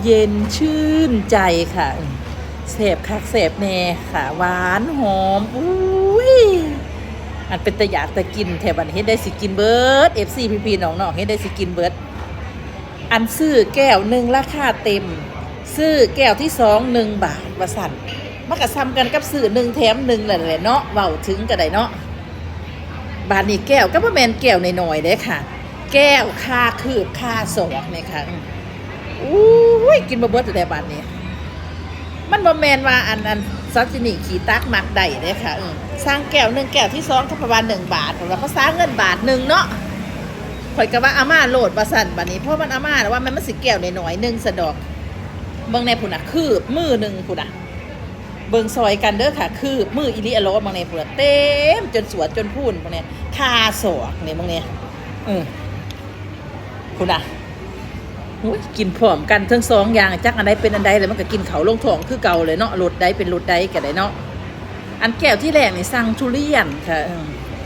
ເຢັນຊື່ນໃຈຄ່ະ ແຊບຄັກແຊບແນ່ຄ່ະ ຫວານຫອມ ອຸ້ຍ ອັນເປັນຕາຢາກຕາກິນແທ້ ບັດນີ້ເຮັດໃດຊິກິນເບິດ ເອັຟຊີ ພີ່ໆນ້ອງໆ ເຮັດໃດຊິກິນເບິດ. ອັນຊື້ແກ້ວໜຶ່ງລາຄາເຕັມ ຊື້ແກ້ວທີສອງໜຶ່ງບາດວ່າຊັ້ນ ມັນກະສ່ຳກັນກັບຊື້ໜຶ່ງແຖມໜຶ່ງນັ້ນແຫຼະເນາະ ເວົ້າເຖິງກະໄດ້ເນາະ. ບາດນີ້ແກ້ວກະບໍ່ແມ່ນແກ້ວນ້ອຍໆເດ້ຄ່ະ ແກ້ວຄາຄືບຄາສອກນີ້ຄ່ະ ອື ອູ້ຍ ກິນບໍ່ເບິດແລ້ວບາດນີ້ ມັນບໍ່ແມ່ນວ່າອັນ ອັນ ສາວຈີນີ້ຂີ້ຕັກມັກໄດ້ເດ້ຄ່ະ ເອີ ສັ່ງແກ້ວໜຶ່ງ ແກ້ວທີສອງກະປະມານໜຶ່ງບາດ ເພາະວ່າພາສາເງິນບາດໜຶ່ງເນາະ ຂ້ອຍກະວ່າເອົາມາໂລດວ່າຊັ້ນ ບາດນີ້ພໍມັນເອົາມາແລ້ວວ່າມັນ ມັນຊິແກ້ວນ້ອຍໆໜຶ່ງຊັ້ນດອກ ເບິ່ງແນ່ພຸ້ນນະ ຄືບມືໜຶ່ງພຸ້ນນະ ເບິ່ງຊ່ອຍກັນເດີຄ່ະ ຄືບມືອີ່ຫຼີອະຫຼໍ ເບິ່ງແນ່ພຸ້ນນະ ເຕັມຈົນສວນຈົນພູນ ເບິ່ງແນ່ ຄາສອກນີ້ ເບິ່ງແນ່ ເອີ ພຸ້ນນະ ໂອ້ຍ ກິນພ້ອມກັນທັງສອງຢ່າງ ຈັກອັນໃດເປັນອັນໃດ ແລ້ວມັນກະກິນເຂົ້າລົງທ້ອງຄືເກົ່າແຫຼະເນາະ ລົດໃດເປັນລົດໃດກະໄດ້ເນາະ. ອັນແກ້ວທີແລກນີ້ສັ່ງທຸລຽນຄ່ະ ເອີ